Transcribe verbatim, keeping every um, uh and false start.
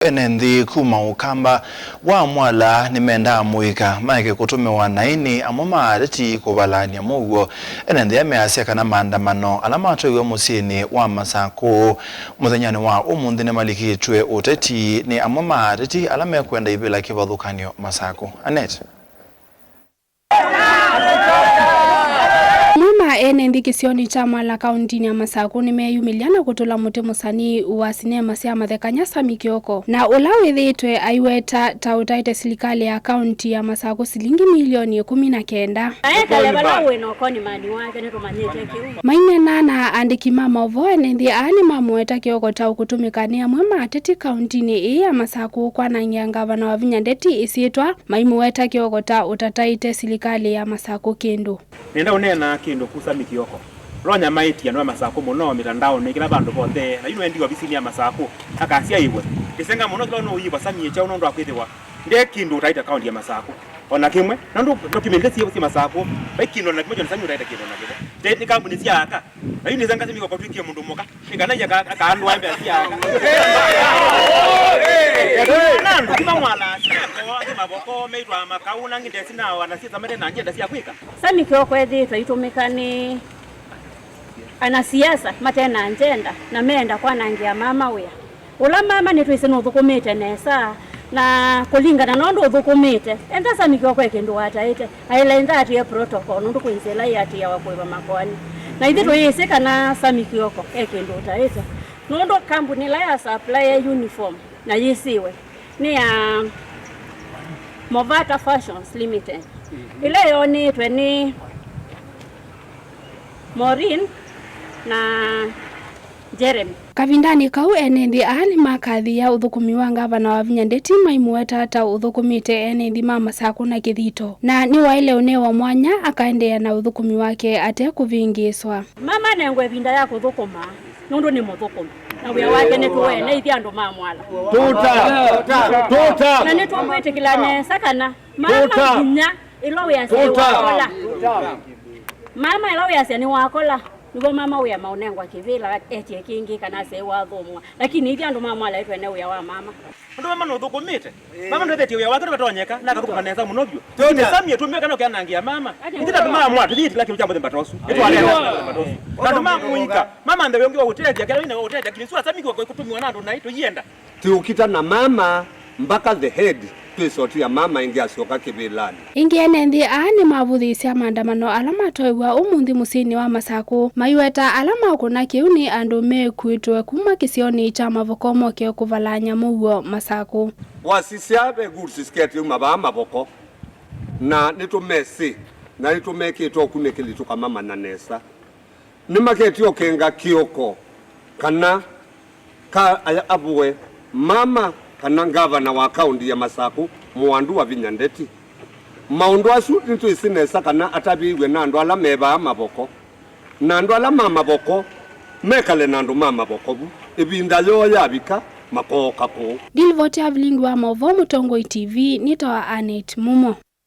Ene nthĩ kuma Ũkamba wa Mwala nĩmendaa mũika maeke kũtũmĩwa naĩ nĩ amwe ma ateti kũvalany'a mũuo. Ene nthĩ aa measya kana maandamano ala matwaiwe mũsyĩnĩ wa Masakũ mũthenyanĩ wa ũmũnthĩ nĩmalikĩtw'e ũteti nĩ amwe ma ateti ala mekwenda ivĩla kĩvathũkany'o Masakũ. Anet. Amwe ma ene nthĩ kĩsionĩ kya Mwala kaũntinĩ ya Masakũ nĩmeeyumĩlya na kũtũla mũtĩ mũsanii wa sinema sya mathekany'a Sammy Kioko, na ũla wĩthĩĩtwe aiweta ta ũtaĩte silikalĩ ya kaũnti ya Masakũ silingi milioni ĩkũmi na kenda. Na ekale vala wĩ na ũkonimani wake, nĩtũmanyĩte kĩu. Maineena na aandĩki ma maũvoo, ene nthĩ aa nĩmamũweta Kioko ta ũkũtũmĩka nĩ amwe ma ateti kaũntinĩ ĩĩ ya Masakũ kwanangĩa ngavana Wavinya Ndeti ĩsyĩtwa, maimũweta Kioko ta ũtataĩte silikalĩ ya Masakũ kĩndũ. Nenda ũneena kĩndũ ku Sammy Kioko. Ũla ũnyamaĩtye andũ ma Masakũ mũno mĩtandaonĩ kĩla vandũ vonthe, na yu nĩwendiwe ovisinĩ ya Masakũ akasyaĩwe. Kĩsenga mũno kĩla ũnũũyĩva Sammy kyaũ nũndũ wa kwĩthĩwa nde kĩndũ ũtaĩte kaũnti ya Masakũ o na kĩmwe, nũndũ document syĩ syĩ Masakũ, vai kĩndũ o na kĩmwe kya Sammy ũtaĩte kĩndũ o na kĩmwe. Te nĩ kambuni sya aka, na yu nĩsenga Sammy Kioko twĩkie mũndũ mũka. Nĩ kana inya ka-, akaandũa mbesa sya. Na andũ kuma Mwala, sya ko, angĩ Mavoko, meitwa Makau, na angĩ ndesi na wana syĩsa mate na njenda sya kwĩka. Sammy Kioko ethĩĩtwe aitũmĩka nĩ anasiasa mate na njenda, na meenda kwanangĩa mama wĩa. Ũla mama nĩtwĩsĩ nũthũkũmĩte nesa, na kũlingana na ũndũ ũthũkũmĩte, enda Sammy Kioko e kĩndũ wataĩte. Aĩle nthatĩe protocol nũndũ kwĩ nzĩa ĩla yĩatĩĩawa kũĩva makoani. Na ithyĩ tũyĩsĩ kana Sammy Kioko e kĩndũ ũtaĩte. Nũndũ kambuni ĩla ya supply uniform na yĩsĩwe nĩ ya Movata Fashions Limited. Ĩla yoonĩtwe nĩ Maureen na Jeremy. Kavindanĩ kau, ene nthĩ aa nĩmakathĩĩa ũthũkũmi wa ngavana Wavinya Ndeti maimũweta ta ũthũkũmĩte ene nthĩ ma Masakũ na kĩthito, na nĩwaĩle ũnewa mwanya akaendeea na ũthũkũmi wake ate kũvĩngĩĩswa. Mama anengwe ĩvinda ya kũthũkũma nũndũ nĩ mũthũkũmi, na wĩa wake nĩtũwene ithyĩ andũ ma Mwala. Tũta! Tũta! Na nĩtũkwĩtĩkĩla nesa kana mama Tũta! Nginya ĩla wĩasya Tũta! Nĩwakola. Mama ĩla wĩasya nĩwakola. Nĩvo mama wĩa maũnengwa kĩvĩla etie kĩngĩ kana asyai wathũmũa. Lakini ithyĩ andũ ma Mwala ĩtwene wĩa wa mama. Andũ mama nũthũkũmĩte. Mama ndwethetye wĩa wake ndũvatonyeka, na akathũkũma nesa mũno vyũ. Lakini Sammy ĩtũmĩe kana ũkĩanangĩa mama. Ithyĩ andũ ma Mwala tũyĩtĩla kĩndũ kya mũthemba ta ũsu. Ĩtwalea mũthemba ta ũsu. Na andũ ma mũika, mama nthĩ wĩ ũngĩ wa ũtethya, kĩla wĩna wa ũtethya, lakini sua Sammy kwa kũtũmĩwa na andũ naĩ tũyĩenda. Tiũkita na mama mpaka the head, twĩsotia mama ĩngĩ asyoka kĩvĩlanĩ. Ĩngĩ ene nthĩ aa nĩmavũthĩĩsya maandamano ala matwaiwa ũmũnthĩ mũsyĩnĩ wa Masakũ, maiweta ala makũna kĩu nĩ andũ mekuĩtwe kuma kĩsionĩ kya Mavoko moke kũvalany'a mũuo Masakũ. Wasisya ve goods siketi uma vaa Mavoko, na nĩtũmesĩ, na nĩtũmekĩte ũkunĩkĩli tũkamamanya nesa. Nĩmaketye ũkenga Kioko kana ka aya avũe mama kana ngavana wa kaũnti ya Masakũ, Mũandu Wavinya Ndeti. Maũndũ asu nĩtwĩsĩ nesa kana atavĩĩw'e na andũ ala me vaa Mavoko, na andũ ala ma Mavoko mekale na andũ ma Mavoko vu, ĩvinda yoo yavika makooka kũu. Ndilivoti ya vilingi wa maũvoo Mũtongoi T V, nĩtawa Annet Mumo.